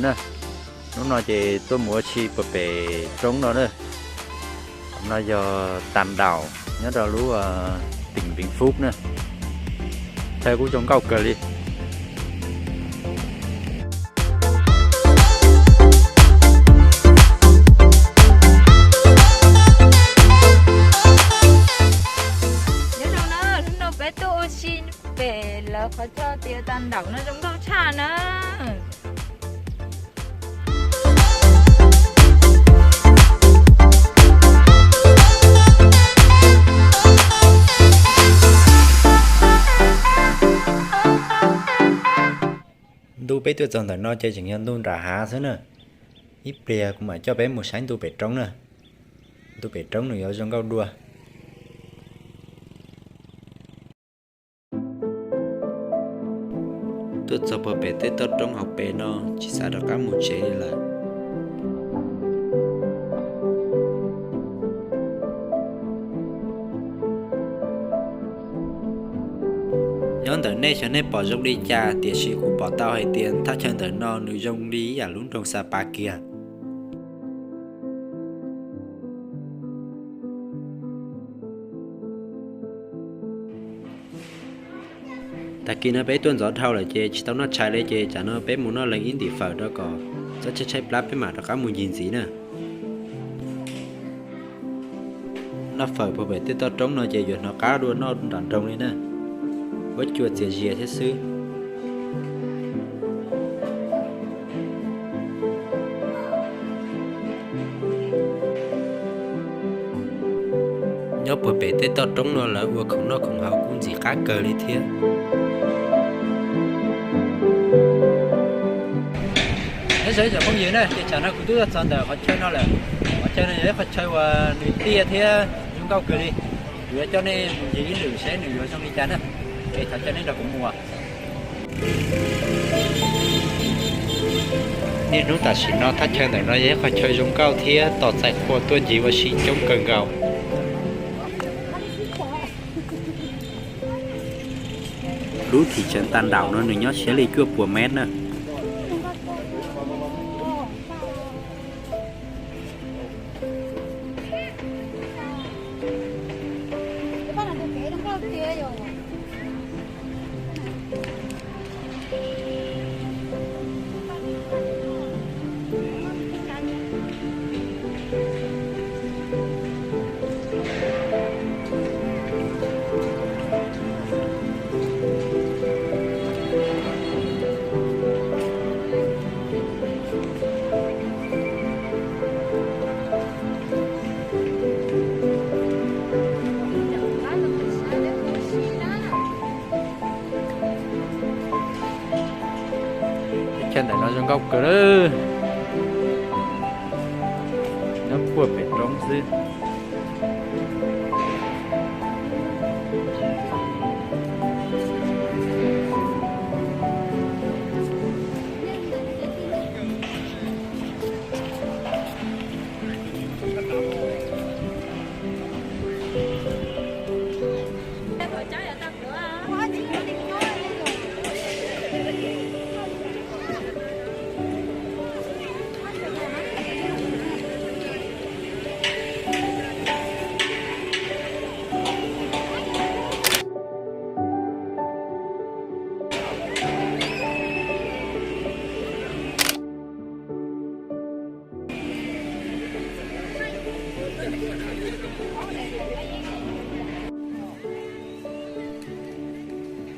Na, hnub no ces tuaj mus ua si puag pem roob no na. No yog Tà Đảo nyob rau lub tỉnh Vĩnh Phúc na. Chaw kuj zoo nkauj kawg li. Nyob zoo na, hnub no peb tuaj ua si pem lawv qhov chaw tias Tà Đảo no zoo nkauj tshaj na. Ntu peb tuaj txog ntawm no ces tseem yog ntu nram hav xwb na. Ib pliag kuv mam coj peb mus saib ntu pem roob na. Ntu pem roob nws yuav zoo nkauj dua. Tuaj txog puag pem tej toj roob hauv pes no tsis xav rov qab mus tsev li lawm. Nyob ntawm nej xyov nej pom zoo li cas, tiam sis kuv pom tau hais tias thaj chaw ntawm no nws zoo li ib yam lub nroog Sa Pa kiag. Tag kis no peb tuaj ntxov dhau lawm ces tsis tau noj tshais li, ces tsam no peb mus noj lees ib ntim fawm rau kom txhob tshaib tshaib plab, peb mam rov qab mus ncig ntxiv na. Noj fawm puag pem tej toj roob no ces yuav hnov qab dua noj nram nroog li na. Huab cua txias zias thiab xwb. Nyob puag pem tej toj roob no lawv ua khoom noj khoom haus kuj ntxim qab kawg li thiab. Nyob zoo ib tsoom phooj ywg na, ces tsam no kuv twb tuaj txog ntawm qhov chaw no lawm. Qhov chaw no yog ib qhov chaw uas nws tiaj thiab zoo nkauj kawg li. Kuv yuav coj nej mus ncig ib lwm seb nws yuav zoo li cas na. Es thov caw nej nrog kuv mus. Niaj hnub tam sim no thaj chaw ntawm no yog ib qhov chaw zoo nkauj thiab tos txais qhua tuaj ncig ua si coob kawg nkaus. Lub thim tseem Tà Đảo no nws nyob siab li cuaj puas mev na. Chaw ntawm no zoo nkauj kawg lawm. Nyob puag pem roob xwb.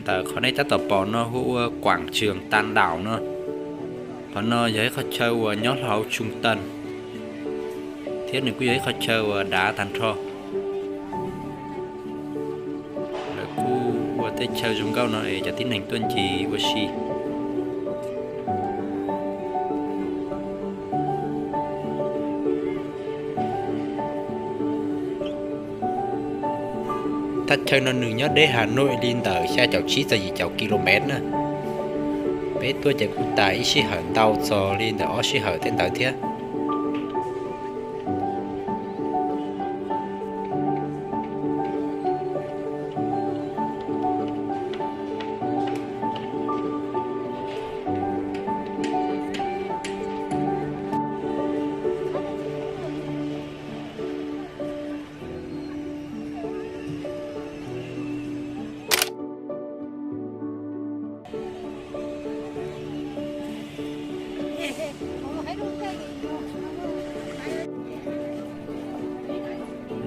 Ntawm qhov nej tab tom pom no hu ua Quảng Trường Tam Đảo no. Qhov no yog ib qhov chaw uas nyob hauv trung tâm, thiab nws kuj yog ib qhov chaw uas dav tag nrho. Lawv kuj ua tej chaw zoo nkauj no es cov tib neeg tuaj ncig ua si. Thaj chaw no nws nyob deb Hà Nội li ntawm xya caum tsib txog yim caum ki lus mev na. Peb tuaj ces kuj tas ib sij hawm ntau txog li ntawm ob sij hawm tej ntawd thiab.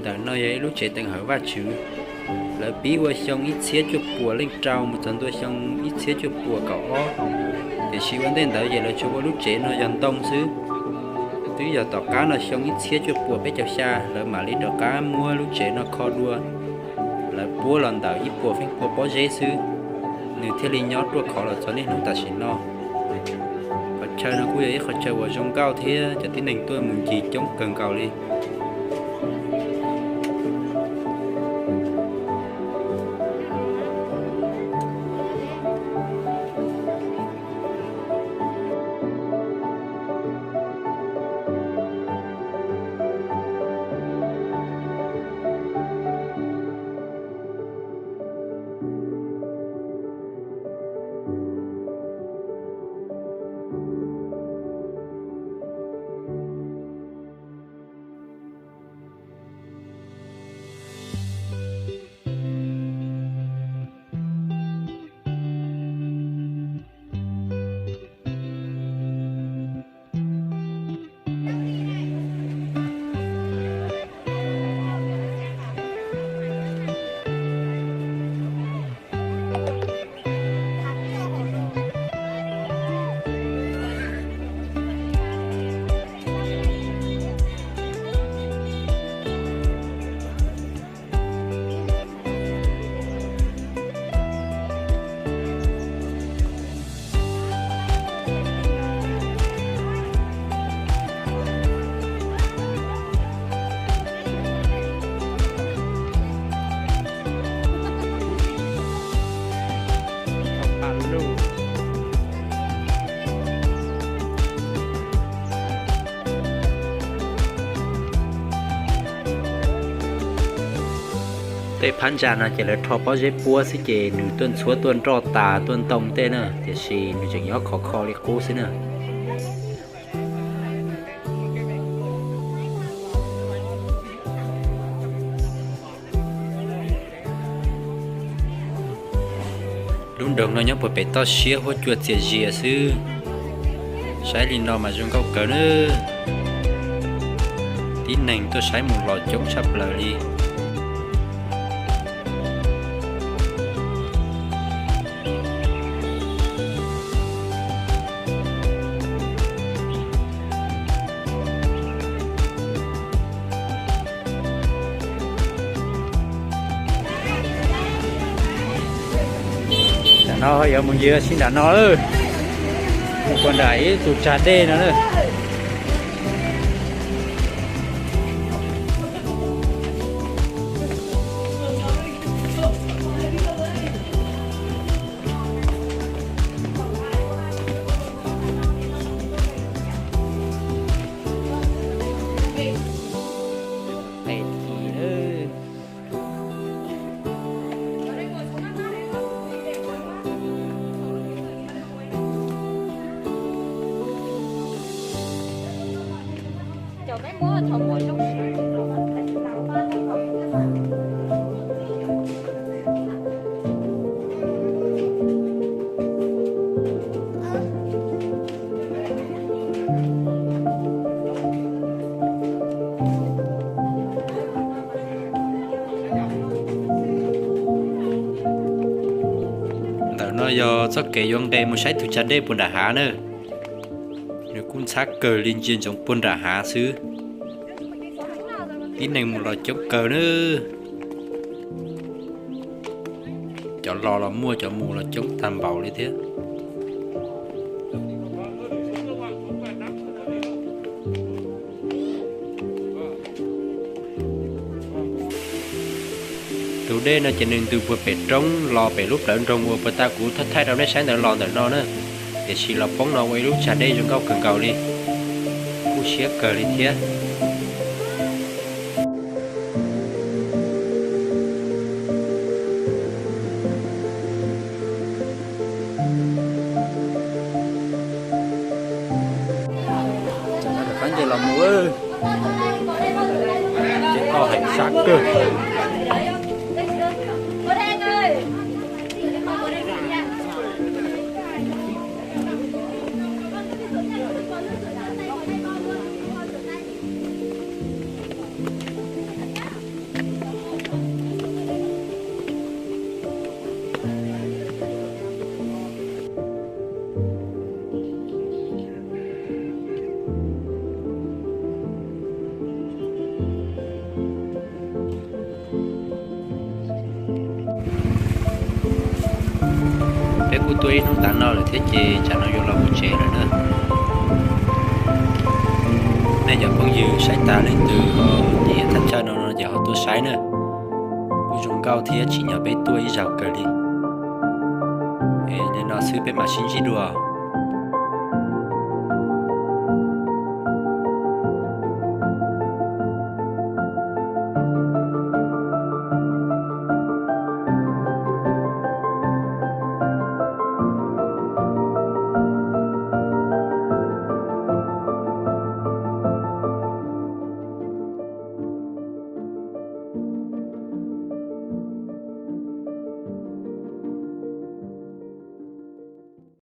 Ntawm no yog ib lub tsev teev hawm Vajtswv. Lawv pib ua xyoo ib txhiab cuaj puas leej rau mus txog ntua xyoo ib txhiab cuaj puas kaum ob, tiam sis ua ntej ntawd ces lawv tsuas ua lub tsev no yog ntoo xwb. Twb yog tom qab no xyoo ib txhiab cuaj puas peb caug xya lawv mam li rov qab muab lub tsev no kho dua. Lawv puab los ntawm ib puas feeb pua pob zeb xwb, nws thiaj li nyob ruaj khov los txog niaj hnub tam sim no. Qhov chaw no kuj yog ib qhov chaw uas zoo nkauj thiab cov tib neeg tuaj mus ncig coob kawg nkaus li. Tej phab ntsa no ces lawv rho pob zeb puab xwb ces nws tuaj ntxhuab tuaj nroj tas tuaj ntoo tej na, tiam sis nws tseem nyob khov kho li qub xwb na. Lub nroog no nyob puag pem toj siab huab cua txias zias xwb. Saib li no mas zoo nkauj kawg na. Tib neeg tuaj saib mus los coob tshaj plaws li. Tam no yuav mus ncig sib nram no, mus puag nram ib tug tsag dej no na. Ntawm no yog txoj kev yuav nqes mus saib tus tsag dej puag nram hav na. Nws kuj ntxhab kawg li, ntsia ntsoov puag nram hav xwb. Tib neeg mus los coob kawg na. Cov los los muaj, cov mus los coob tag npaum li thiab. Tus dej no ces nws ntws puag pem roob los pem lub plawv nroog uas puag ta kuv thaij rau nej saib ntawd los ntawm no na. Tiam sis los poob no ua ib lub tsag dej zoo nkauj kawg nkaus li, kuj siab kawg li thiab. Rov qab nce los mus, ces toj heev sab kawg. Kuj tuaj ib hnub tav no lawm thiab ces tsam no yuav los mus tsev lawm na. Nej cov phooj ywg saib tas leej twg ho nyiam thaj chaw no no ces ho tuaj saib na. Kuj zoo nkauj thiab tsim nyog peb tuaj ib zaug kawg li. Es li no xwb peb mam sib ntsib dua.